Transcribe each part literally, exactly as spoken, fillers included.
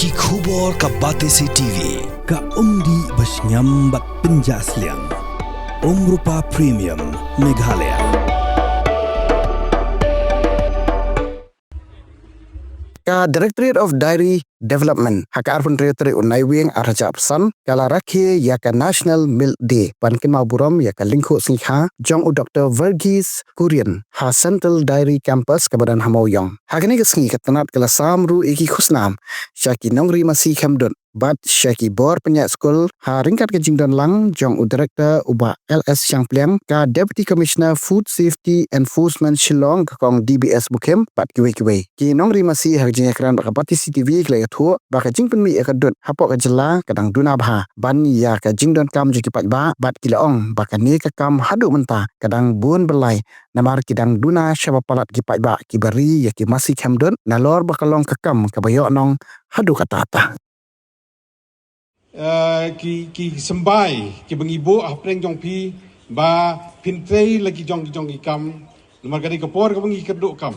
Ki khubor ka Batesi T V, ka umdih ba shngiam bad pynjah sliang. Umrupa Premium, Meghalaya. Ka Directorate of Dairy Development, ha ka arphew hynriew tarik u Naiwieng arhajar arphew san, ka la rakhe ïa ka National Milk Day, ban kynmaw burom ïa ka lyngkhuh sngi kha jong u Doktor Verghese Kurien, ha Central Dairy Campus kaba don ha Mawïong. Ha kane ka sngi ka tnat ka la sam ruh ïa ki khusnam sha ki nongri masi khemdud bad sha ki bor pynïaid skul, ha ryngkat ka jingdon lang jong u Director u Bah L S Shangpliang, ka Deputy Commissioner Food Safety Enforcement Shillong, ka kong D B S Mukhim, bad kiwei kiwei. Ki nongri masi ha ka jingïakren bad ka Batesi T V ki la ïathuh ba ka jingpynmih ïa ka dud hapoh ka jylla ka dang duna bha ban ïa ka jingdonkam jong ki paidbah, bad ki la ong ba kane ka kam haduh mynta ka dang bun byllai, namar ki dang duna shibun palat ki paidbah kiba ri ïa ki masi khemdud, nalor ba ka long ka kam kaba ïohnong haduh katta katta. Eh, ki, ki symbai kiba ngi buh hapdeng jong phi ba phin trei la ki jong ki jong ki kam, namar ka dei ka por kaba ngi kyrduh kam.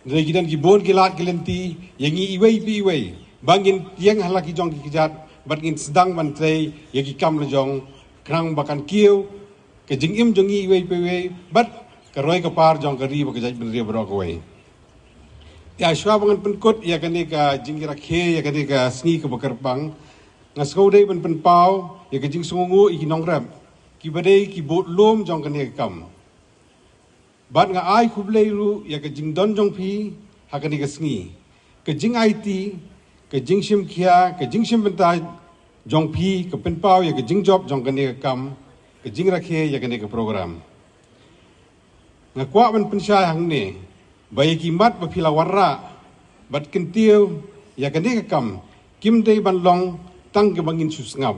Hynrei ki don ki bun ki lad ki lynti ïa ngi iwei pa iwei ba ngin ïeng ha la ki jong ki kjat bad ngin sdang ban trei ïa ki kam la jong, khnang ba kan kiew ka jingim jong ngi iwei pa iwei bad ka roi ka par jong ka ri bad ka jaitbynriew baroh kawei. Ïa, shuwa ba ngan pynkut ïa kane ka jingrakhe ïa kane ka sngi kaba kyrpang, nga sngew dei ban pynpaw ïa ka jingsngewnguh ïa ki nongrep kiba dei ki budlum jong kane ka kam. Bad nga ai khublei ruh ïa ka jingdon jong phi ha kane ka sngi. Ka jingaiti, ka jingshim khia, ka jingshim bynta jong phi ka pynpaw ïa ka jingjop jong kane ka kam, ka jingrakhe ïa kane ka program. Nga kwah ban pynshai hangne ba ïa ki mat ba phi la wanrah bad kyntiew ïa kane ka kam kim dei ban long tang kaba ngin shu sngap,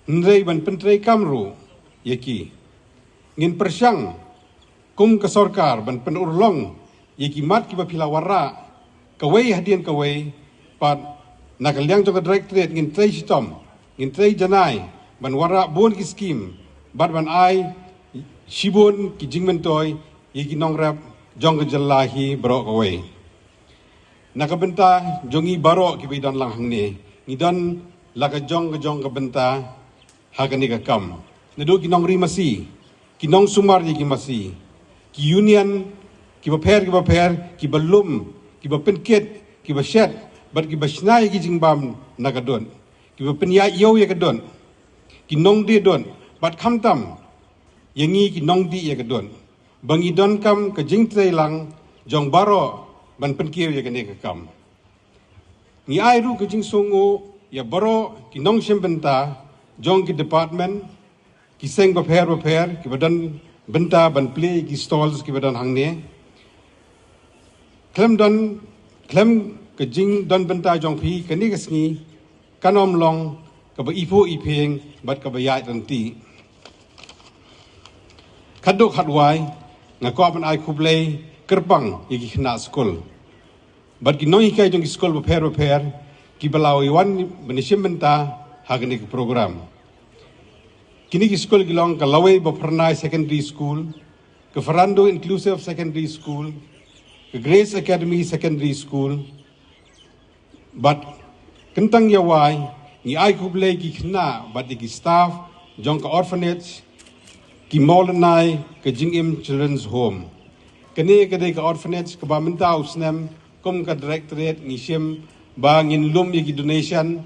hynrei ban pyntreikam ruh ïa ki. Ngin pyrshang kum ka sorkar ban pynurlong ïa ki mat kiba phi la wanrah kawei hadien kawei. Pat na ka liang jong ka Directorate ngin trei shitom, ngin trei janai ban wanrah bun ki skim bad ban ai shibun ki jingmyntoi ïa ki nongrep jong ka jylla hi baroh kawei. Na ka bynta jong ngi baroh kiba don lang hangne, ngi don la ka jong ka jong ka bynta ha kane ka kam. Naduh ki nongri masi, ki nongsumar ïa ki masi, ki union kiba pher kiba pher, kiba lum, kiba pynkit, kiba shet bad kiba shna ïa ki jingbam na ka dud, kiba pynïaid ïew ïa ka dud, ki nongdie dud, bad khamtam ïa ngi ki nongdie ïa ka dud, ba ngi donkam ka jingtrei lang jong baroh ban pynkiew ïa kane ka kam. Ngi ai ruh ka jingsngewnguh ïa baroh ki nongshim bynta jong ki department, ki seng bapher bapher kiba don bynta ban plie ïa ki stalls kiba don hangne. Khlem don, khlem ka jingdon bynta jong phi, kane ka sngi kan ym long kaba iphuh iphieng bad kaba ïaid ryntih. Khatduh khatwai, nga kwah ban ai khublei kyrpang ïa ki khynnah skul bad ki nonghikai jong ki skul bapher bapher kiba la wan ban ïashim bynta ha kane ka program. Kine ki skul ki long ka Lawei Baphyrnai Secondary School, ka Fernando Inclusive Secondary School, ka Grace Academy Secondary School, bad kyntang ïa wai, ngi ai khublei ki khynnah bad ïa ki staff jong ka orphanage, ki Mawlynnai, ka Jingim Children's Home. Kane ka dei ka orphanage kaba mynta u snem kum ka Directorate ngi shim ba ngin lum ïa ki donation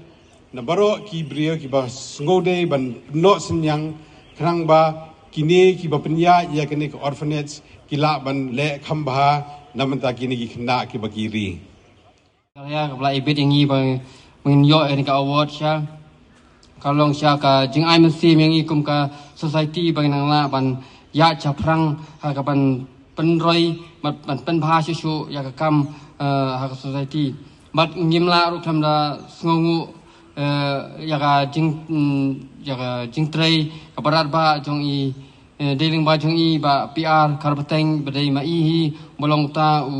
na baroh ki briew kiba sngewdei ban pynnoh synñiang, khnang ba kine kiba pynïaid ïa kane ka orphanage ki lah ban leh kham bha na bynta kine ki khynnah kiba ki ri. Ka ria kaba la ibit ïa ngi ba ngin ïoh ïa kane ka award sha, ka long sha ka jingai mynsiem ïa ngi kum ka society ba ngin nang lah ban ïaid shaphrang ha ka ban pynroi, ban, ban pynbha shuh shuh ïa ka kam, eh, ha ka society. Bad ngim lah ruh khlem da sngewnguh, eh, ïa ka jing, mm, ïa ka jingtrei kaba radbah jong i, eh, dei lyngba jong i Bah P R Kharbeteng ba dei ma i hi ba long uta u,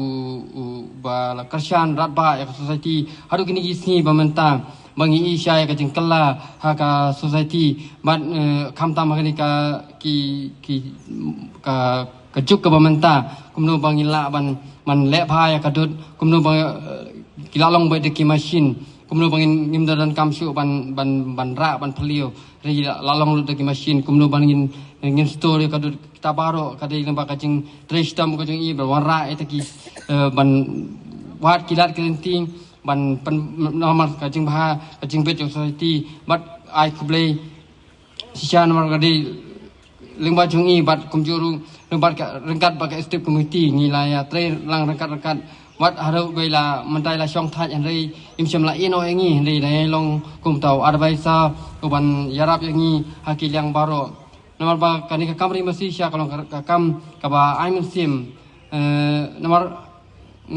u ba la kyrshan radbah ïa ka society haduh kine ki sngi ba mynta, ba ngi i shai ïa ka jingkylla ha ka society. Bad, eh, khamtam ha kane ka, ki, ki, ka, ka juk kaba mynta, kumno ba ngi lah ban, ban leh bha ïa ka dud, kumno ba, eh, ki la long beit da ki machine, Kumno ba ngin ngim da donkam shuh ban ban ban rah ban phylliew. Hynrei la long lut da ki machine kumno ba ngin ngin store ïa ka dud kita baroh ka dei lyngba ka jingtrei shitom ka jong i ban wanrah ïa kita ki, eh, ban wad ki lad ki lynti ban pyn namar ka jingbha ka jingbit jong society bad ai khublei shisha namar ka dei lyngba jong i bad kumjuh ruh lyngba ka ryngkat bad ka executive committee ngi la ïatrei lang ryngkat ryngkat wat haduh ba la mynta la shong thait hynrei im shym la ïehnoh ïa ngi hynrei la ïa long kum uta u advisor u ban ïarap ïa ngi ha ki liang baroh. Namar ba kane ka kam ri masi shisha ka long ka, ka kam kaba ai mynsiem. Eh, namar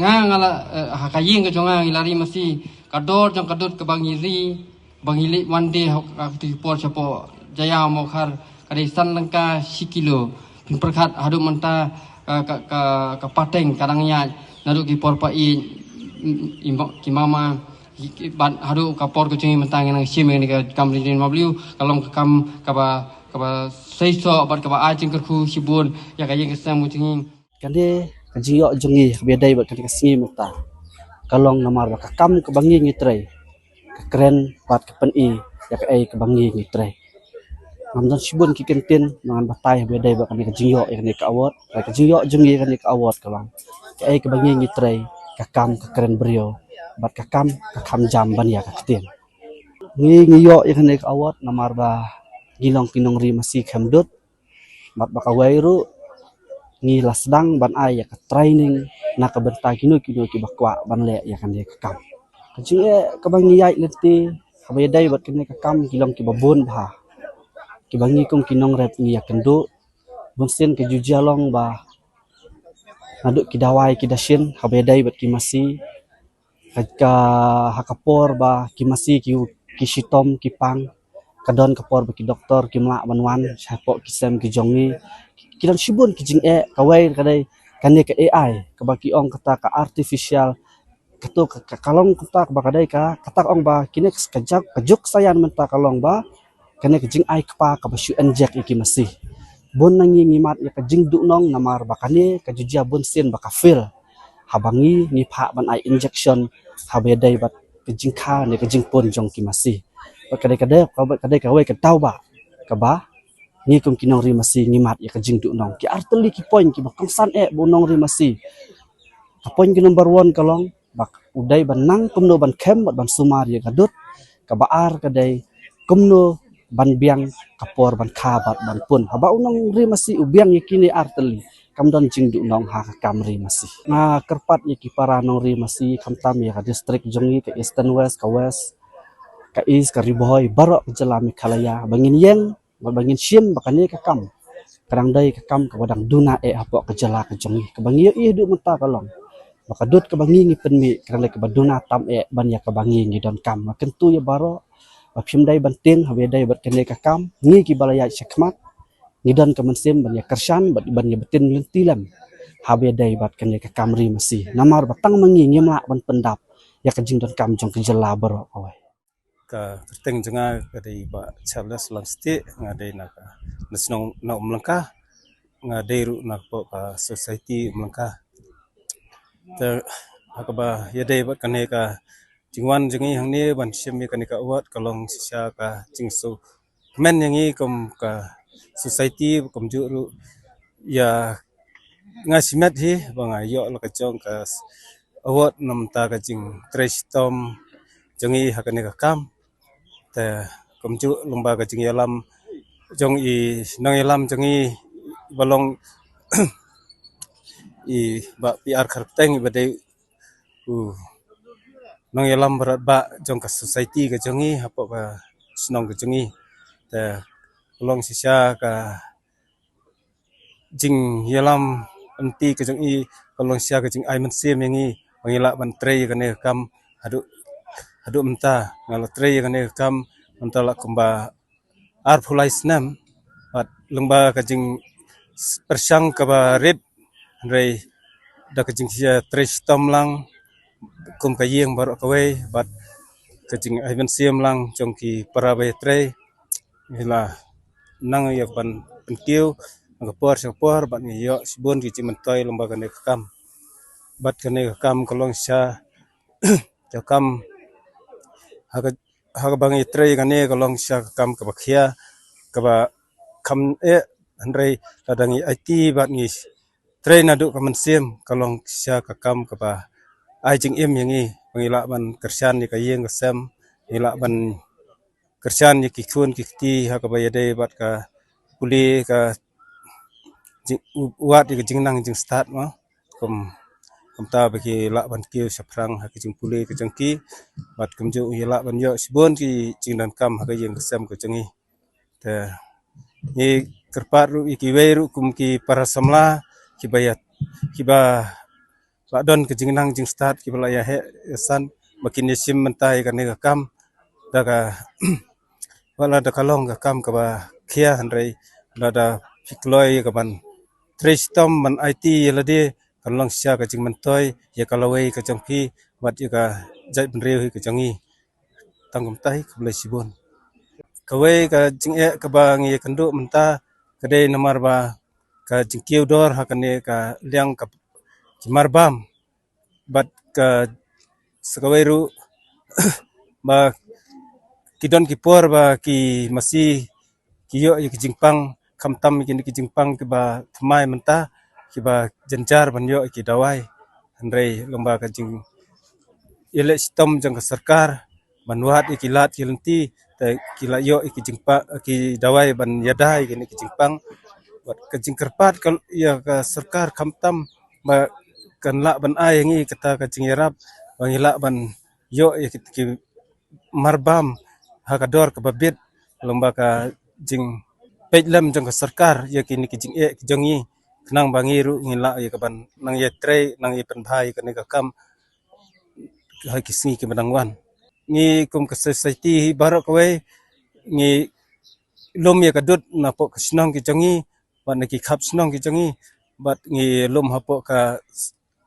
nga nga la, eh, ha ka ïing ka jong nga ngi la ri masi ka dor jong ka dud kaba ngi ri ba ngi leit wan de ha ka tu por shapoh Jaya Mokhar ka dei san lyngka shi kilo. Pynpyrkhat haduh mynta ka, ka, ka, ka pateng ka dang ïaid naduh ki por pa i, i, i, ki mama ki, ki, bad haduh ka por ka jong i mynta ngi nang shim ïa kane ka kam ri ri ma bliu ka long ka kam kaba kaba seisoh bad kaba ai jingkyrkhu shibun ïa ka ïing ka sem ka jong i. Kane ka jingïoh jong ngi kaba ïadei bad kane ka sngi mynta ka long namar ba ka kam kaba ngi ngi trei ka kren bad ka pyni ïa kaei kaba ngi ngi trei. Ngam don shibun ki kyntien, ngan batai ba ïadei bad kane ka jingïoh ïa kane ka award. Ka jingïoh jong ngi ïa kane ka award ka long kaei kaba ngi ngi trei, ka kam ka kren briew bad ka kam ka kham jam ban ïa ka ktien. Ngi ngi ïoh ïa kane ka award namar ba ngi long ki nongri masi kham dud. Bad ba kawei ruh ngi la sdang ban ai ïa ka training na ka bynta kino kino kiba kwah ban leh ïa kane ka kam. Ka jingeh kaba ngi ïaid lynti kaba ïadei bad kane ka kam ki long kiba bun bha. Kiba ngi kum ki nongrep ngi ïakynduh. Bunsien ka ju jia long ba naduh ki dawai ki dashin kaba ïadei bad ki masi. Ka, ka, ha ka por ba ki masi ki, ki shitom ki pang, ka don ka por ba ki doktor kim lah ban wan shapoh ki sem ki jong ngi. Ki don shibun ki jingeh, kawei ka dei kane ka A I kaba ki ong kata ka artificial, kato ka, ka, ka long kata kaba ka dei ka, kata ka ong ba kine ka, ka juk, ka juk science mynta ka long ba kane ka jingai kpa kaba shu inject ïa ki masi. Bun na ngi ngi mad ïa ka jingduhnong namar ba kane ka ju jia bunsien ba ka fail. Haba ngi ngi phah ban ai injection haba ïadei bad ka jingkha ne ka jingpun jong ki masi. Bad ka dei ka dei ka dei kawei ka daw ba kaba ngi kum ki nongri masi ngi mad ïa ka jingduhnong. Ki artylli ki point kiba kongsan eh ba u nongri masi. Ka point ki number one ka long ba u dei ban nang kumno ban khem bad ban sumar ïa ka dud. Kaba ar ka dei kumno ban biang ka por ban kha bad ban pun. Haba u nongri masi u biang ïa kine artylli kam don jingduhnong ha ka kam ri masi. Nga kyrpad ïa ki para nongri masi khamtam ïa ka district jong ngi ka Eastern West, ka West, ka East, ka Ri Bhoi, baroh ka jylla Meghalaya ba ngin ïeng bad ba ngin shim ba kane ka kam ka dang dei ka kam kaba dang duna eh hapoh ka jylla ka jong ngi kaba ngi ïohi haduh mynta ka long ba ka dud kaba ngi ngi pynmih ka dang dei kaba duna tam eh ban ïa kaba ngi ngi donkam. Nga kyntu ïa baroh ba phim dei ban tieng haba ïadei bad kane ka kam, ngi kiba la ïaid shakhmat ngi don ka mynsiem ban ïa kyrshan bad ban ïa btin lynti lem haba ïadei bad kane ka kam ri masi. Namar ba tang ma ngi ngim lah ban pyndap ïa ka jingdonkam jong ka jylla baroh kawei. Ka kyrteng jong nga ka dei Bah Charles Langstieh, nga dei na ka, na shnong na Umlyngka, nga dei ruh na ka, ka society Umlyngka. Te ha kaba ïadei bad kane ka jingwan jong ngi hangne ban shim ïa kane ka award ka long shisha ka jingsngewkmen ïa ngi kum ka society kumjuh ruh ïa nga shimet hi ba nga ïoh la ka jong ka award namar ka jingtrei shitom jong ngi ha kane ka kam. Te kumjuh lyngba ka jingïalam jong i nongïalam jong ngi ba long i Bah P R Kharpteng iba dei u nongïalam ba radbah jong ka society ka jong ngi hapoh ka shnong ka jong ngi. Te ka long shisha ka jingïalam lynti ka jong i ka long shisha ka jingai mynsiem ïa ngi ba ngi lah ban trei ïa kane ka kam haduh haduh mynta. Nga la trei ïa kane ka kam mynta la kumba arphew lai snem bad lyngba ka jingpyrshang kaba rit hynrei da ka jingtrei shitom lang kum ka ïing baroh kawei bad ka jingai mynsiem lang jong ki para ba ïatrei. Ngi la nang ïa ka ban pynkiew na ka por sha ka por bad ngi ïoh shibun ki jingmyntoi lyngba kane ka kam. Bad kane ka kam ka long shisha ka kam ha ka, ha kaba ngi trei kane ka long sha ka kam kaba khia, kaba kham eh, hynrei lada ngi aiti bad ngi trei naduh ka mynsiem ka long sha ka kam kaba ai jingim ïa ngi, ba ngi lah ban kyrshan ïa ka ïing ka sem, ngi lah ban kyrshan ïa ki khun ki kti ha kaba ïadei bad ka pule, ka jing, u-, wad ïa ka jingnang jingstad mo. Kum, kumta ba ki lah ban kiew shaphrang ha ka jingpule ka jong ki, bad kumjuh ngi lah ban ïoh shibun ki jingdonkam ha ka ïing ka sem ka jong ngi. Te ngi kyrpad ruh ïa kiwei ruh kum ki para samla kiba ïa, kiba la don ka jingnang jingstad, kiba la ïa heh ïa san ba kin ïa shim mynta ïa kane ka kam. Da ka, wat la da ka long ka kam kaba khia, hynrei lada phi kloi ïa ka ban trei shitom ban aiti ïa lade, kan long sha ka jingmyntoi ïa ka lawei ka jong phi bad ïa ka jaitbynriew hi ka jong ngi. Tang kumta hi, khublei shibun. Kawei ka jingeh kaba ngi ïakynduh mynta ka dei namar ba ka jingkiew dor ha kane ka liang ka, ki marbam, bad ka sa kawei ruh ba ki don ki por ba ki masi ki ïoh ïa ki jingpang, khamtam ïa kine ki jingpang kiba thymmai mynta, kiba jynjar ban ïoh ïa ki dawai. Hynrei lyngba ka jingïaleh shitom jong ka sorkar ban wad ïa ki lad ki lynti, te ki la ïoh ïa ki jingpa-, ki dawai ban ïada ïa kine ki jingpang. Bad ka jingkyrpad ka, ïa ka sorkar khamtam ba kan lah ban ai ïa ngi kata ka jingïarap ba ngi lah ban ïoh ïa ki, ki marbam ha ka dor kaba bit, lyngba ka jingpeit lem jong ka sorkar ïa kine ki jingeh ki jong ngi, khnang ba ngi ruh ngin lah ïa ka ban nang ïatrei, nang ïapynbha ïa kane ka kam ha ki sngi kiba dang wan. Ngi kum ka society hi baroh kawei ngi lum ïa ka dud napoh ka shnong ki jong ngi bad na ki khap shnong ki jong ngi, bad ngi lum hapoh ka,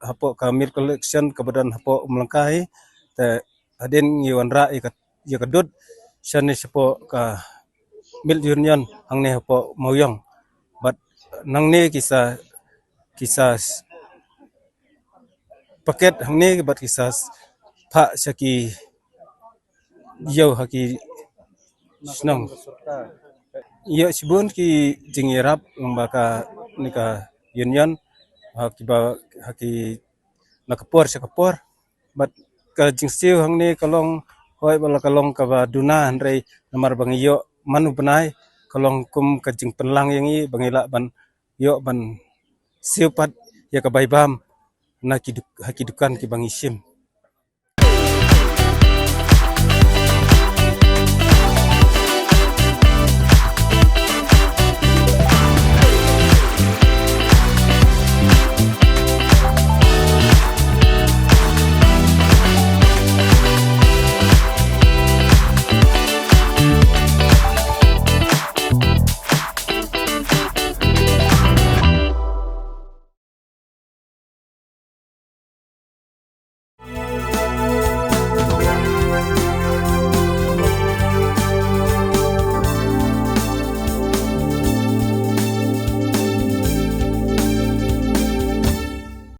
hapoh ka milk collection kaba don hapoh Umlyngka hi. Te hadien ngi wanrah ïa ka, ïa ka dud shane shapoh ka milk union hangne hapoh Mawiong. Bad nangne ki sa, ki sa packet hangne bad ki sa phah sha ki ïew ha ki shnong. Ïoh shibun ki jingïarap lyngba kane ka union ha kiba, ha ki, na ka por sha ka por. Bad ka jingsiew hangne ka long, hooid ba la ka long kaba duna, hynrei namar ba ngi ïoh man u bnai, ka long kum ka jingpynlang ïa ngi ba ngi lah ban ïoh ban siew pat ïa ka bai bam na ki duk-, ha ki dukan kiba ngi shim.